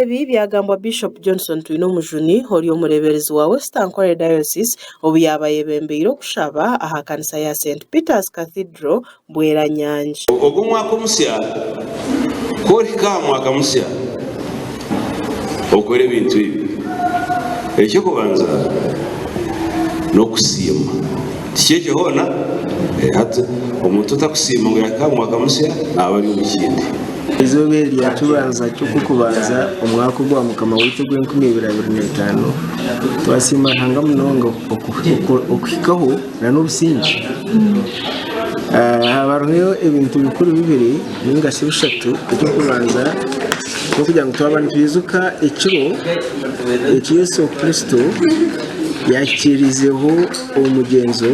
Ebi byagambwa Bishop Johnson Twinomujuni ori omureeberezi wa West Ankole Diocese obu yaaba ayebembeire okushaba aha kanisa ya St Peter's Cathedral Bweranyangi. Ogu omwaka omusya, ku orihika aha mwaka musya, okore ebintu ebi. Eky'okubanza n'okusiima. Tikyo ekyo hoona? Hati omuntu otakusiima ngu yahika aha mwaka musya naaba ari omu kindi. Eizooba eri rya Kibanza ky'Okw'okubanza omwaka ogwa Mukama waitu ogw'enkumi ibiri 25, twasiima Ruhanga munonga okuhikaho n'obusingye. Hariho ebintu bikuru bibiri ninga shi bishatu, eky'okubanza n'okugira ngu twaba nitwijuka ekiro eki Yesu Kristo yaahikiirizeho omugyenzo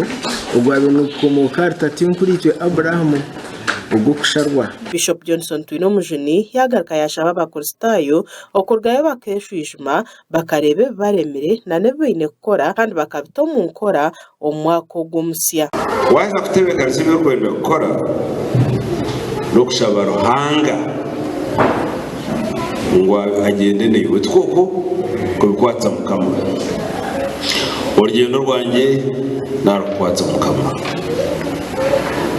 ogwabaire nigukomooka ahari tatankuriitwe Abrahamu ogw'okusharwa. Bishop Johnson Twinomujuni yaagaruka yaashaba Abakristaayo okurugayo bakeeshwijuma bakareeba ebi baremire n'ebi baine kukora kandi bakabita omu nkora omu mwaka ogu omusya. Waaheza kutebeekanisa ebi orikwenda kukora n'okushaba Ruhanga ngu agyende naiwe, tikwo okwo? Kubikwatsa Mukama. Orugyendo rwangye narukukwatsa Mukama.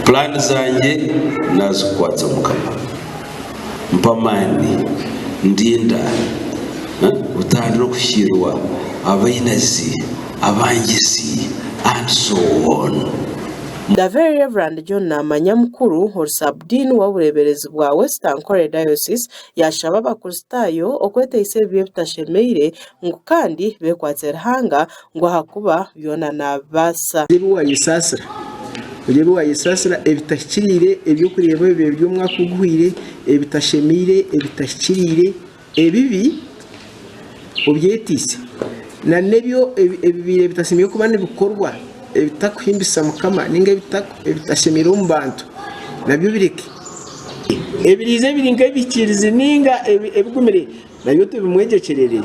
Pulaani zangye nazikukwatsa Mukama. Mpa amaani, ndinda, otandire okuhikiirwa abainazi, abangizi and so on. The Very Rev. John Namanya Mukuru ori Sub-Dean w'obureeberezi bwa West Ankole Diocese yaashaba Abakristaayo okweteisa ebibi ebitashemeire ngu kandi beekwatse Ruhanga ngu ahakuba byona naabibaasa. Ebi waayesaasira, Ori ebi waayesaasira ebitahikiriire, eby'okureeba ebibaire biri omwaka oguhweire, ebitashemeire, ebitahikiriire, ebibi obyeteise, na n'ebyo ebibaire bitashemereire kuba nibikorwa, ebitakuhimbisa Mukama nainga ebitashemeire omu bantu, nabyo bireke. Ebiriize ebiri nk'ebihikiirizi nainga ebigumire Nabyo tubimwegyekyerere,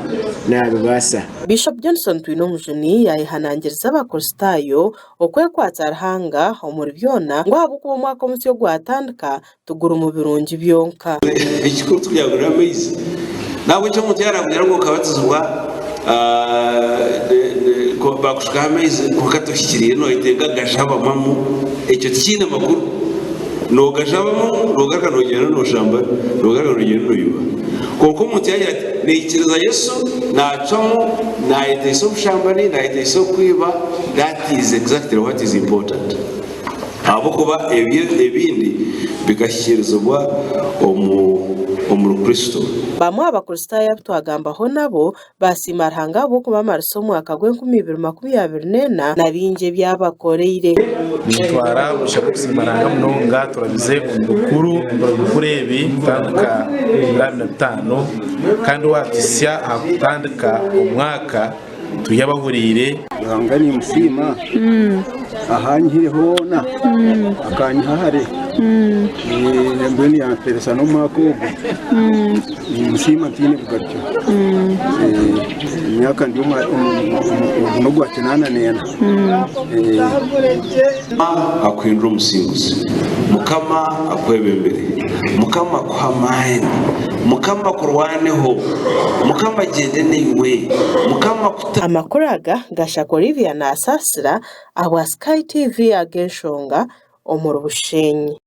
naabibaasa. Bishop Johnson Twinomujuni yaayehanangiriza Abakristaayo okwekwatsa Ruhanga omuri byona ngu ahabw'okuba omwaka omusya ogwatandika tigurimu birungi byonka. Ekikuru tikugira ngu n'amaizi. Nahabwekyo omuntu yaarakugira ngu okabatizibwa baakushukaho amaizi kwonka tohikiriire noyetenga kugajabamamu, ekyo tikiine makuru. Noogajabamu noogaruka noogyenda nooshambana, noogaruka noogyenda nooiba. Kwonka omuntu yaagira ati, Naikiriza Yesu, naacwamu, naayeteisa obushambani, naayeteisa okwiba, that is exactly what is important. Ahabw'okuba ebyo ebindi bikahikiirizibwa omuri Kristo. Bamwe aha Bakristaayo abu twagambaho nabo Baasiima Ruhanga ahabw'okubamarisa omwaka gw'e 2024 na bingi ebi abakoreire. Nintwara omugisha gw'okusiima Ruhanga munonga turabize omu bikuru omu biro bikuru ebi kutandika 2025 kandi watuhitsya aha kutandika omwaka turi abahuriire. Ruhanga nimusiima ahanyihire hoona akanyiha hare mbwenu yamperesa n'omwaka ogu nimusiima ntiine bugarukiro emyaka ndi ogu n'ogwa kinaana n'ena. Mukama akuhindure omusinguzi, Mukama akwebembere, Mukama akuhe amaani, Mukama akurwaneho, Mukama agyende naiwe, Mukama akute. Amakuru aga gashaka Olivia Nasasira ahabwa Sky TV ag'enshonga omuri Bushenyi.